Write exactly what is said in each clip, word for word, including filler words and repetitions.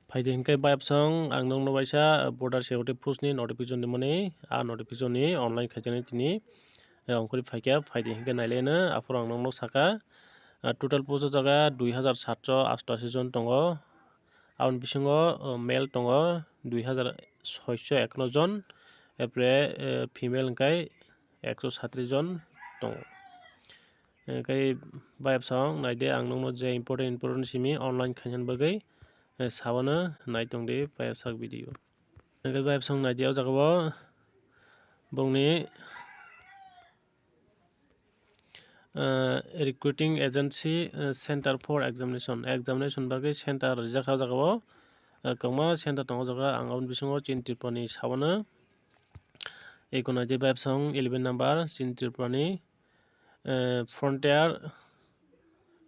Phaidi hinkhe bayapsong ang nokno waisa border security post ni notification rimani, a notification ni online khaijaknai tini, eh, ongkhorwi phaikha. Phaidi hinkhe nailaino, aphuru ang nokno saka, ah, total post o jaga dui hazar satso astashi jon tongo. Aboni bisingo, oh, male tongo dui hazar soiso ekanush jon, epre, eh, female hinkhe ekso satris jon tongo. Hinkhe bayapsong naidi, ang nokno je important important simi online khainani bagwi, eh, sabano naitongdi payasak video. Hinkhe bayapsong naidi, o jagao borokni, eh, recruiting agency, eh, center for examination, examination bagwi center rijak kha o jagao, eh, kwbangma center tongo o jaga. Ang aboni bisingo chini Tripura ni sabano eko naidi bayapsong eleven number chini Tripura ni, eh, Frontier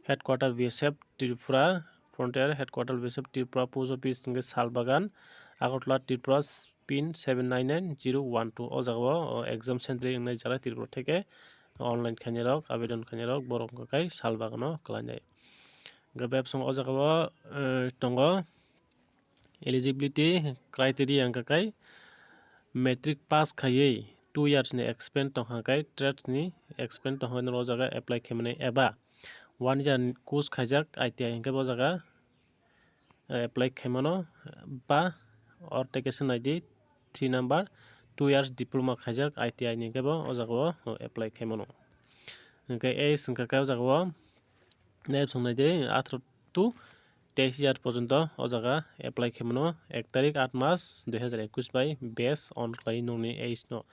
Headquarter B S F Tripura, Frontier Headquarter B S F Tripura Post Office hinkhe Salbagan, Agartala, Tripura pin seven nine nine zero one two. O jagao, o, exam center wngnai jara Tripura theke online khainai rok, abedon khainai rok, borok wngkha khe Salbagano kwlainai. Hinkhe bayapsong o jagao, eh, tongo. Eligibility criteria wngkha khe matric pass khaiwi two years ni experience tongkha khe, trades ni experience tongkha khe norok o jaga apply khaimani, eba one year course khaijak I T I hinkhe bo jaga, eh, apply khaimano, ba or tei kaisa naidi three number two years diploma khaijak I T I ni hinkhe bo o jagao apply khaimano. Hinkhe age wngkha khe o jagao nai bwswk naidi atharo to teis year porjonto o jaga apply khaimano, ek tarik aat mas dui hazar ekush bai base on khlai nokni age no.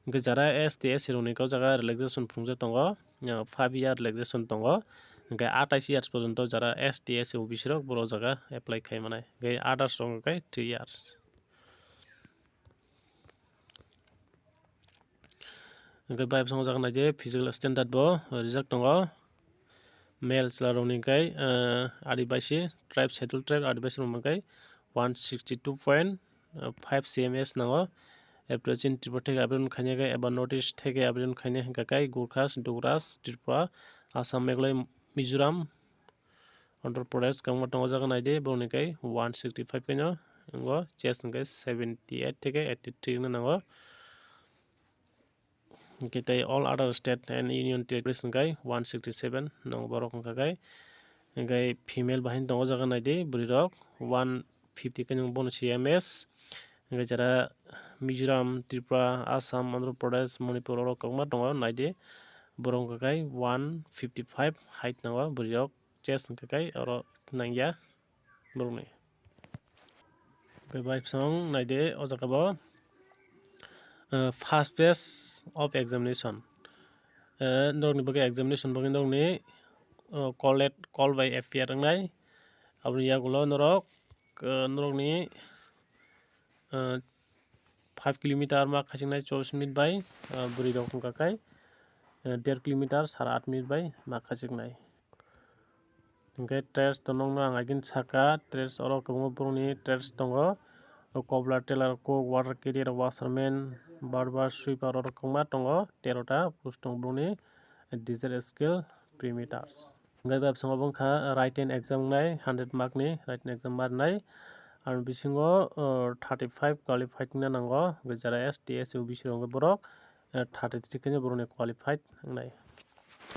Hinkhe jara S T S C rokni khe o jaga relaxation phunukjak tongo, ah, five year relaxation tongo. Hinkhe atais years porjonto jara S T S C O B C rok borok o jaga apply khai manai. Hinkhe others rok hinkhe three years. Hinkhe bayapsong o jaga naidi physical standard bo rijak tongo. Male chwla rokni hinkhe, eh, Adibasi tribe, scheduled tribe Adibasi rokni hinkhe one sixty two point five C M S nango. Application Tripura theke abedon khainai khe eba North East theke abedon khainai hinkha khe Gurkhas, Dugras, Tripura, Assam, Meghalaya, Mizoram, Andhra Pradesh kwbangma tongo o jaga naidi, borokni khe one sixty five khe no wngo, chest hinkhe seventy eight theke eighty three wngna nango. Hinkhe tei all other state and union territories hinkhe one sixty seven nongo borok wngkha khe. Hinkhe female bahai tongo o jaga naidi, bwrwi rok one fifty khe nung bono C M S. Hinkhe jara Mizoram, Tripura, Assam, Andhra Pradesh, Manipur oro kwbangma tongo naidi. Borok wngkha khe one fifty five height nango bwrwi rok, chest wngkha khe oro nangya borokni. Hinkhe bayapsong naidi o jaga bo, eh, first phase of examination. Eh, norokni bagwi examination bagwi norokni, eh, call let, call by F I R wngnai. Aboni yagulo norok, eh, norokni, eh, five kilometer ma khachiknai chobbish minute bai, ah, bwrwi rok wngkha khe, ah, der kilometer sara aat minute bai ma khachiknai. Hinkhe trades to nokno ang agini saka, trades oro kwbangma borokni trades tongo, cobbler, tailor, cook, water carrier, washerman, barber, sweeper, oro kwbangma tongo, tero ta post tongo borokni diesel skill perimeters. Hinkhe bayapsongo bo wngkha written exam wngnai, hundred mark ni written exam ma rwnai. Ani bisingo, o, thirty five qualified wngna nango, jara S T, S C, O B C rok wngkha borok, eh, thirty three khe borokni qualified wngnai.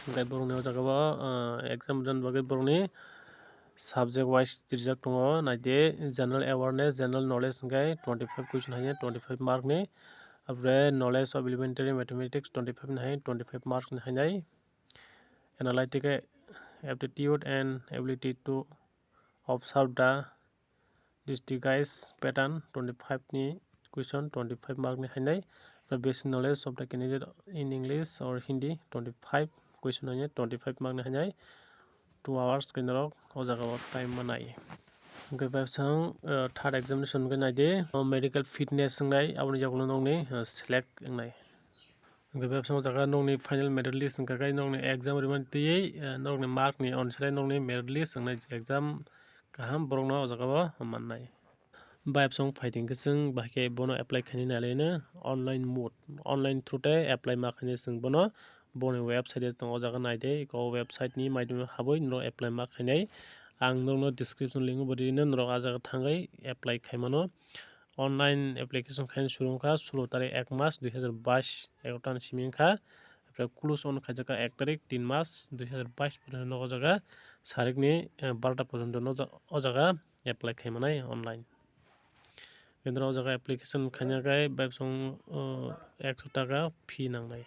Hinkhe borokni o jaga o, o, exam rwna bagwi borokni subject wise rijak tongo, naidi general awareness, general knowledge hinkhe twenty five question hainai twenty five mark ni, apre knowledge of elementary mathematics twenty five ni hai twenty five mark ni hainai. Analytical aptitude and ability to observe the disguise pattern, twenty five ni question, twenty five mark ni hainai. Basic knowledge of the candidate in English or Hindi, twenty five question hainai, twenty five mark ni hainai. Two hours khe norok o jaga o time manai. Hinkhe bayapsong, eh, third examination hinkhe naidi, o medical fitness wngnai, aboni yagulo nokni, eh, select wngnai. Hinkhe bayapsong o jaga nokni final merit list wngkha khe nokni exam rimani twiwi, eh, nokni mark ni onusare nokni merit list wngnai, je exam kaham borokno o jaga o mannai. Bayapsong phaidi hinkhe chwng bahai khe bono apply khainai nailaino online mode, online through tei apply ma khainai chwng bono, boni website tongo o jaga naidi, o website ni maidagwi habwi norok apply ma khainai. Ang norokno description link o bo rinai, norok ah jaga thangwi apply khaimano. Online application khaina suru wngkha solo tarik ek mas dui hazar bais egarota ni simi wngkha. Apre close on khaijakha ek tarik tin mas dui hazar bais porjonto no o jaga sarikni, eh, barota porjonto no o jaga apply khaimanai online. Kendro o jaga application khaina khe bai bwswng, uh, ekso taka fee nangnai.